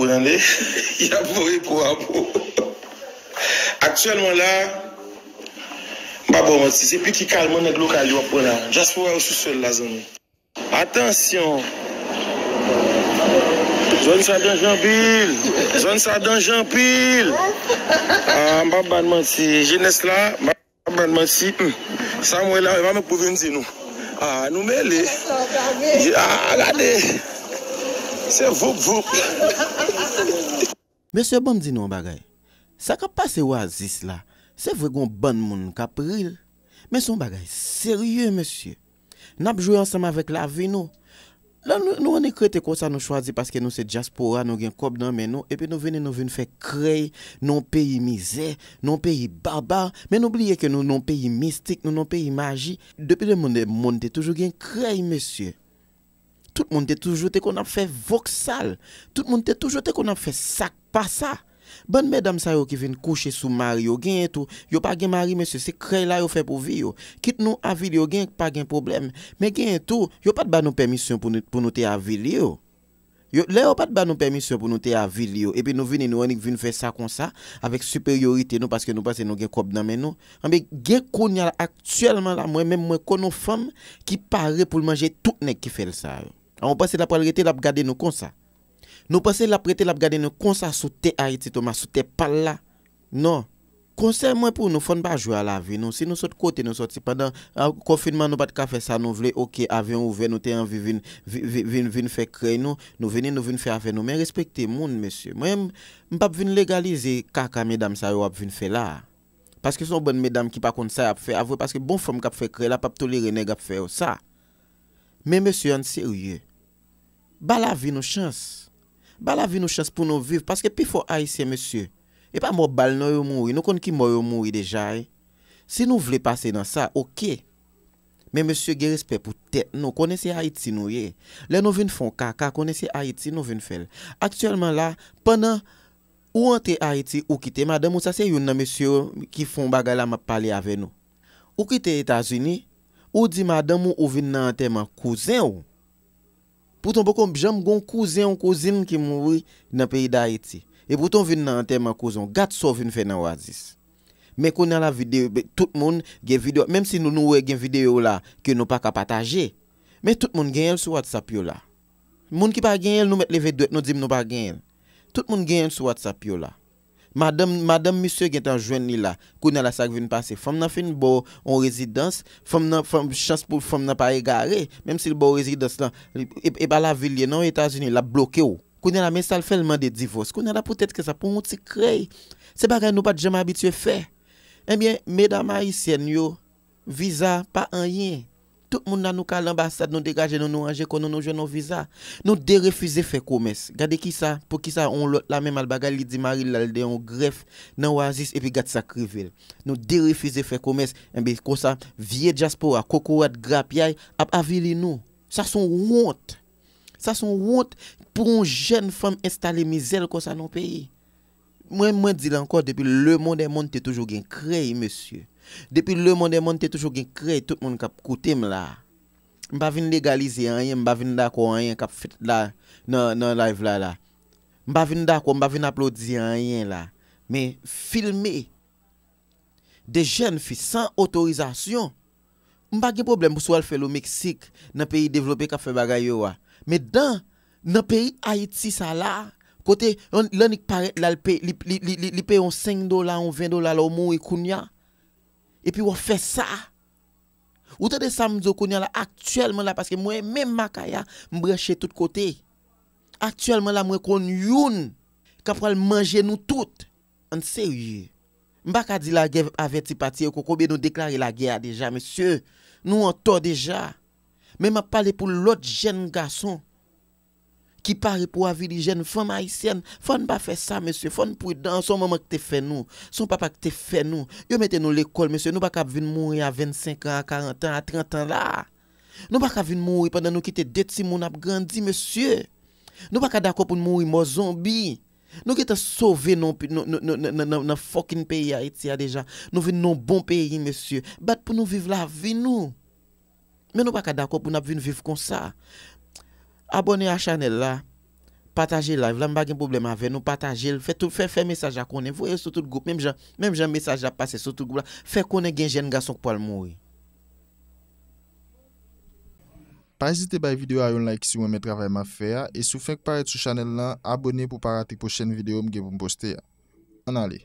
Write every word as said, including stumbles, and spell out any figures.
pou tande. Y ap voye pou a pou. Aktyèlman la, m pa ba w manti, se piki kalman nèg lokal yo ap pran la. Dyaspora yo sou sòl la, zanmi. Atansyon! Zòn sa danje anpil! Zòn sa danje anpil! Ah, m pa ba n manti, jenès la, m pa ba n manti. Hmm. Sa m wè la, e pa mwen k pou vin di nou. Ah, nou mele. Ah, gade! Se voup voup. Mesye, ban m di nou yon bagay. Sa k ap pase Oasis la, se vre gen yon bann moun k ap ri l, men se yon bagay serye, mesye. N ap jwe ansanm avèk lavi nou. Lè nou, nou annik rete konsa, nou chwazi paske nou se dyaspora, nou gen kòb nan men nou, epi nou vini, nou vin fè krèy nan yon peyi mizè, nan yon peyi baba, men nou bliye ke nou nan yon peyi mistik, nou nan yon peyi maji. Depi lemonn dè monn te toujou gen krèy, mesye. Tout moun te toujou te konn ap fè voksal. Tout moun te toujou te konn ap fè sa k pa sa. Bann medam sa yo ki vin kouche sou mari yo, genyen tou, yo pa gen mari, mesye, se krèy la yo fè pou vi yo. Kit nou avili yo, genyen k pa gen pwoblèm, men genyen tou, yo pa t ba nou pèmisyon pou nou, pou nou te avili yo. Yo, lè yo pa t ba nou pèmisyon pou nou te avili yo, epi nou vini, nou annik vin fè sa konsa, avèk siperyorite nou, paske nou panse nou gen kòb nan men nou. Anben, gen kounye a la, aktyèlman la, mwen menm, mwen konn yon fanm ki pare pou l manje tout nèg ki fè l sa yo. An, ou panse l ap pral rete, l ap gade nou konsa? Nou panse l ap rete, l ap gade nou konsa sou tè Ayiti, Thomas, sou tè pa l la? Non. Konsèy mwen pou nou, fò n pa jwe a lavi nou. Si nou sot kote nou sòti pandan, a, konfinman, nou pa t ka fè sa nou vle, oke, avyon ouvè, nou te anvi vin, vi- vi- vin, vin fè krèy nou, nou vini, nou vin fè afè nou. Men respekte moun, mesye. Mwen, m, m p ap vin legalize kaka medam sa yo ap vin fè la a. Paske se yon bann medam ki pa konn sa y ap fè a vre, paske bon fanm k ap fè krèy la p ap tolere nèg ap fè yo sa. Men mesye, ann serye. Ba lavi nou chans. Ba lavi nou chans pou nou viv, paske pifò Ayisyen, mesye, e pa mò bal non yo mouri, nou konn ki mò yo mouri deja, wi. Si nou vle pase nan sa, oke. Men mesye, gen respè pou tèt nou, konnen se Ayiti nou ye. Lè nou vin fè yon kaka, konnen se Ayiti nou vin fè l. Aktyèlman la, pandan ou antre Ayiti, ou kite madanm ou, sa se youn nan mesye yo ki fè yon bagay la m ap pale avè nou. Ou kite Etazini, ou di madanm ou, ou vin nan antèman kouzen w. Poutan poko janm gon kouzen ou kouzin ki mouri nan peyi Dayiti. E poutan w vin nan antèman kouzen w. Gad sa w vin fè nan Oasis. Men kounye a la videyo, tout moun gen videyo, menm si nou, nou wè gen videyo la ke nou pa ka pataje. Men tout moun genyen l sou WhatsApp yo la. Moun ki pa genyen l, nou mèt leve dwèt nou di m nou pa genyen l. Tout moun genyen l sou WhatsApp yo la. Madanm, madanm misye gentan jwenn li la. Kounye a la sa k vin pase. Fanm nan fin ba w yon rezidans. Fanm nan, fanm, chans pou fanm nan pa egare. Menm si l ba w rezidans lan, e, e pa lavi l ye non, Etazini, l ap bloke w. Kounye a la, men sa l fè, l mande divòs. Kounye a la, poutèt ke sa, pou yon ti krèy. Se bagay nou pa t janm abitye fè. Ebyen, medam ayisyèn yo, viza pa anyen. Tout moun la nou ka al anbasad, nou degaje nou, nou ranje kò nou, nou jwenn yon viza. Nou derefize fè komès. Gade kisa, poukisa yon lòt la menm al bagay, li di mari l al de yon grèf nan Oasis, epi gad sa k rive l. Nou derefize fè komès. Enben, konsa, vye dyaspora, kokorat, grapyay, ap avili nou. Sa se yon wont. Sa se yon wont pou yon jèn fanm enstale mizè l konsa nan yon peyi. Mwen, mwen di l ankò, depi lemonn dè monn te toujou gen krèy, mesye. Depi lemonn dè monn te toujou gen krèy, tout moun k ap koute m la. M pa vin legalize anyen, m pa vin dakò anyen k ap fèt la nan, nan live la la. M pa vin dakò, m pa vin aplodi anyen la. Men filme de jèn fi san otorizasyon. M pa gen pwoblèm pou si w al fè l o Meksik, nan peyi devlope k ap fè bagay yo a. Men dan, nan peyi Ayiti sa la, kote yon, l annik parèt la, l pe, li, li, li, li, li peye yon senk dola, yon ven dola, lè w mouri kounye a. Epi w ap fè sa. Ou tande sa m di w kounye a la, aktyèlman la, paske mwen menm Makaya, m branche tout kote. Aktyèlman la, mwen konn youn k ap pral manje nou tout. Ann serye. M pa ka di lagè avèti pati e kokobe, nou deklare lagè a deja, mesye. Nou antò deja. Men m ap pale pou lòt jèn gason ki pare pou avili jèn fanm ayisyèn. Fò n pa fè sa, mesye. Fò n pridan. Se yon manman ki te fè nou. Se yon papa ki te fè nou. Yo mete nou lekòl, mesye. Nou pa ka ap vin mouri a vennsenk an, a karant an, a trant an la. Nou pa ka vin mouri pandan nou kite de timoun ap grandi, mesye. Nou pa ka dakò pou n mouri mò zonbi. Nou gentan sove nan, nan, nan, nan, nan, nan, nan fucking peyi Ayiti a deja. Nou vin nan yon bon peyi, mesye. Bat pou nou viv lavi nou. Men nou pa ka dakò pou n ap vin viv konsa. Abòne a chanèl la. Pataje live la, m pa gen pwoblèm avè nou, pataje l, fè tout, fè, fè mesaj la konnen, voye l sou tout gwoup, menm jan, menm jan mesaj la ap pase sou tout gwoup la, fè konnen gen jèn gason k pral mouri. Pa ezite bay videyo a yon like si w renmen travay m ap fè a, e si w fenk parèt sou chanèl lan, abone pou w pa rate pwochèn videyo m gen pou m poste a. Ann ale.